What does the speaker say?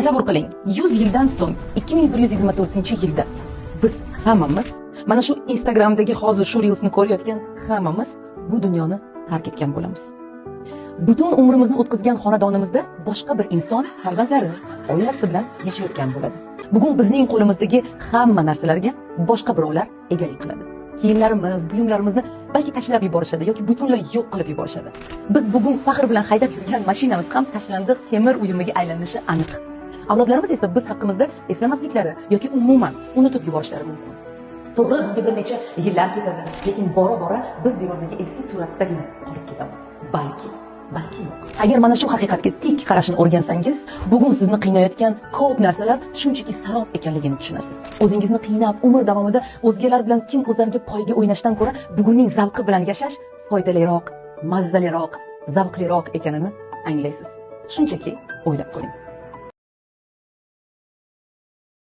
Tasavvur qiling, 100 yildan so'ng, 2124-yilda biz hammamiz, mana shu Instagramdagi hozir shu reelsni ko'rayotgan hammamiz bu dunyoni tark etgan bo'lamiz. Butun umrimizni o'tkazgan xonadonimizda boshqa bir inson farzandlari, oilasi bilan yashayotgan bo'ladi. Bugun bizning qo'limizdagi hamma narsalarga boshqa birovlar egalik qiladi. Kiyimlarimiz, buyumlarimizni balki tashlab yuborishadi yoki butunlay yo'q qilib yuborishadi. Biz bugun faxr bilan haydab yurgan mashinamiz ham tashlandiq temir uyumiga aylanishi aniq. Avlodlarimiz esa biz haqimizda eslamasliklari yoki umuman unutib yuborishlari mumkin. To'g'ri, bunga bir necha yillar ketadi, lekin bora-bora biz devordagi eski suratdagina qolib ketamiz. Balki yo'q. Agar mana shu haqiqatga tik qarashni o'rgansangiz, bugun sizni qiynayotgan ko'p narsalar shunchaki sarob ekanligini tushunasiz. O'zingizni qiynab, umr davomida o'zgalar bilan kim o'zlariga poyga o'ynashdan ko'ra bugunning zavqi bilan yashash foydaliroq, mazzaliroq, zavqliroq ekanini anglaysiz. Shunchaki o'ylab ko'ring.